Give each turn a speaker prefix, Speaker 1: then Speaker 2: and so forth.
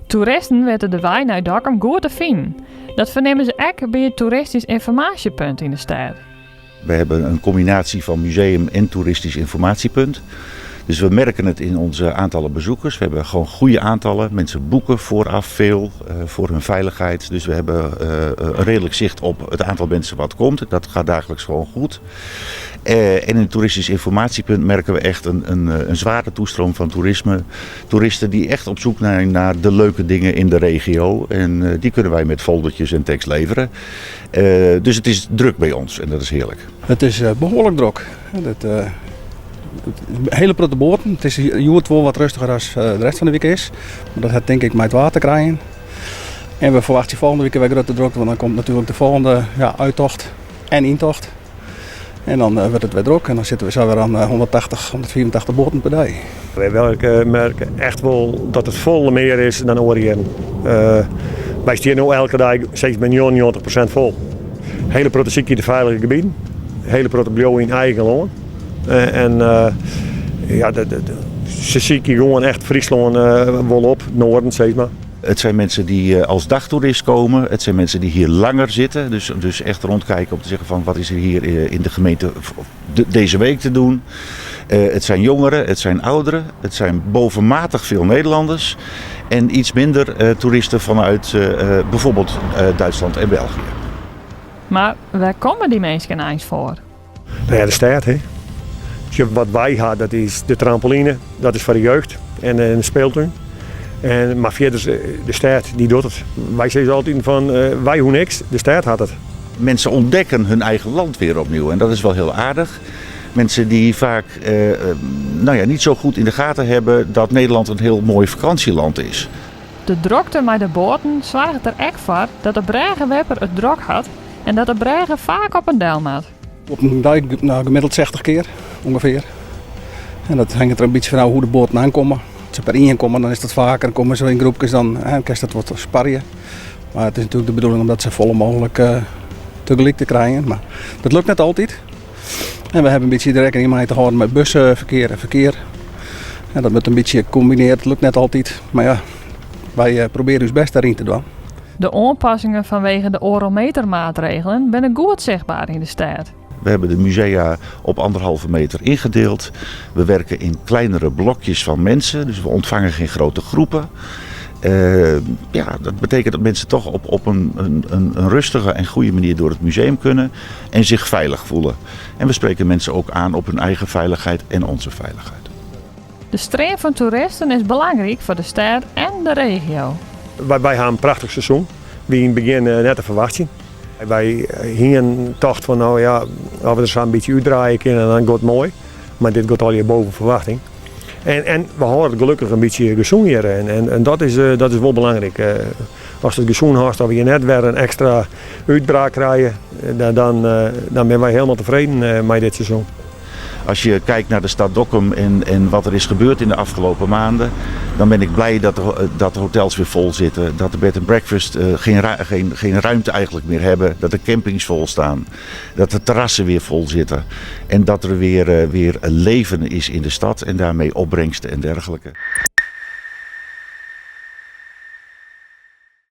Speaker 1: Toeristen witte de wei nei Dokkum goed te finen. Dat fernimme se ek by it toeristysk ynformaasjepunt yn de stêd.
Speaker 2: We hebben een combinatie van museum en toeristisch informatiepunt. Dus we merken het in onze aantallen bezoekers. We hebben gewoon goede aantallen. Mensen boeken vooraf veel voor hun veiligheid. Dus we hebben een redelijk zicht op het aantal mensen wat komt. Dat gaat dagelijks gewoon goed. En in het toeristisch informatiepunt merken we echt een zware toestroom van toerisme. Toeristen die echt op zoek zijn naar de leuke dingen in de regio. En die kunnen wij met foldertjes en tekst leveren. Dus het is druk bij ons en dat is heerlijk.
Speaker 3: Het is behoarlik drok. Dat, hele protte boaten. It is hjoed wol wat rêstiger as de rest fan de wike is. Mar dat hat tink ik mei it waar te krijen. En we ferwachtsje folgjende wike wer grutte drokte, want dan komt natuerlik de folgjende, ja, úttocht en yntocht. En dan wurdt it wer drok en dan sitte we sa wer oan 180, 185 boaten per dei.
Speaker 4: Wy merke echt wol dat it folle mear is dan oare jierren. Wy steane no elke dei steeds by 99% fol. Hele protte sykje de feilige gebieten, hele protte bliuwe yn eigen lân. En ja, se sykje gewoan echt Fryslân wol op, Noarden sis mar.
Speaker 2: Het zijn mensen die als dagtoerist komen. Het zijn mensen die hier langer zitten. Dus echt rondkijken om te zeggen van wat is er hier in de gemeente deze week te doen. Het zijn jongeren, het zijn ouderen. Het zijn bovenmatig veel Nederlanders. En iets minder toeristen vanuit bijvoorbeeld Duitsland en België.
Speaker 1: Mar wêr komme dy minsken eins foar?
Speaker 4: Nou ja, de stêd. Hè. Wat wy ha, dat is de trampoline, dat is foar de jeugd en de speeltuin. En, mar fierder, de stêd, dy docht it. Wy sizze altyd fan, wy hoege niks, de stêd hat it.
Speaker 2: Mensen ontdekken hun eigen land weer opnieuw en dat is wel heel aardig. Mensen die vaak nou ja, niet zo goed in de gaten hebben dat Nederland een heel mooi vakantieland is.
Speaker 1: De drokte mei de boaten soarget der ek foar dat de brêgewepper it drok hat en dat de brêge faak op en del moat.
Speaker 3: Op in dei, nou, gemiddeld 60 kear ûngefear. En dat hinget der in bytsje fan ôf hoe't de boaten oankomme. As se per ien komme, dan is dat faker. Komme se yn groepkes, dan, hè, kinst dat wat sparje. Mar it is natuerlik de bedoeling om dat safolle mooglik tegelyk te krijen. Mar dat lukt net altyd. En we hawwe in bytsje rekkening mei te hâlden mei busferkear en ferkear. En dat wurdt in bytsje kombinearre, lukt net altyd. Mar ja, wy probearje ús bêst dêryn te dwaan.
Speaker 1: De oanpassingen fanwegen de oardelmetermaatregelen binne goed sichtber yn de stêd.
Speaker 2: We hebben de musea op 1,5 meter ingedeeld. We werken in kleinere blokjes van mensen, dus we ontvangen geen grote groepen. Ja, dat betekent dat mensen toch op een rustige en goede manier door het museum kunnen en zich veilig voelen. En we spreken mensen ook aan op hun eigen veiligheid en onze veiligheid.
Speaker 1: De stream fan toeristen is belangryk foar de stêd en de regio.
Speaker 4: Wy ha in prachtich seizoen, wie yn it begjin net te ferwachtsjen. Wy hiene tocht fan no ja, as we der sa in bytsje útdraaie kinne, dan giet it moai. Mar dit giet allegear boppe ferwachting. En we hâlde it gelokkich in bytsje gesûn hjir en dat is wol belangryk. Ast it gesûn hâldst, dat we hjir net wer in ekstra útbraak krije, dan binne wy hielendal tefreden mei dit seizoen.
Speaker 2: Als je kijkt naar de stad Dokkum en wat er is gebeurd in de afgelopen maanden, dan ben ik blij dat de hotels weer vol zitten, dat de bed and breakfast geen ruimte eigenlijk meer hebben, dat de campings vol staan, dat de terrassen weer vol zitten en dat er weer leven is in de stad en daarmee opbrengsten en dergelijke.